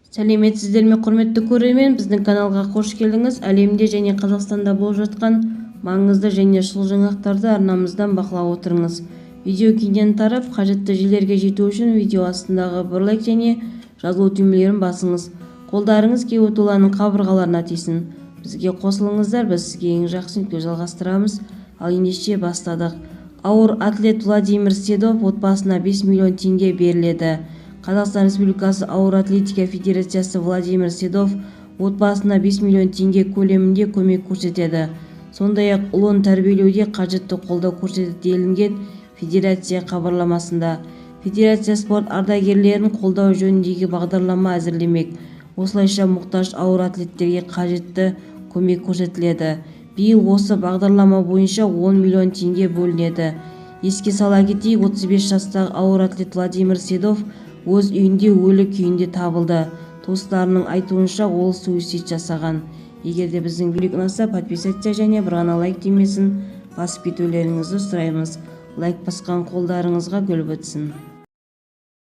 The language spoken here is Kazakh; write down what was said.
Сәлеметсіздер ме, құрметті көрермен! Біздің каналға қош келдіңіз! Әлемде және Қазақстанда болып жатқан маңызды және шұғыл жаңалықтарды арнамыздан бақылап отырыңыз. Видео кеңінен тарап, қажетті жерлерге жету үшін видео астындағы бір лайк және жазылу түймелерін басыңыз. Қолдарыңыз кеуіп қабырғаларына тисін. Бізге қосылыңыздар, біз сізге ең жақсы нүкте жалғастырамыз. Ал ендеше, бастадық. Ауыр атлет Владимир Седов отбасына 5 миллион теңге беріледі. Қазақстан Республикасы Ауыр атлетика федерациясы Владимир Седов отбасына 5 миллион теңге көлемінде көмек көрсетеді. Сондай-ақ ұлын тәрбиелеуде қажетті қолдау көрсетеді, делінген федерация хабарламасында. Федерация спорт ардагерлерін қолдау жөніндегі бағдарлама әзірлемек. Осылайша мұқтаж ауыр атлеттерге қажетті көмек көрсетіледі. Биыл осы бағдарлама бойынша 10 миллион теңге бөлінеді. Еске сала кетейік, 35 жастағы ауыр атлет Владимир Седов өз үйінде өлі күйінде табылды. Туыстарының айтуынша, ол суицид жасаған. Егер де біздің видео ұнаса, подписаться және бір ғана лайк түймесін басып кетулеріңізді сұраймыз. Лайк басқан қолдарыңызға гүл бітсін!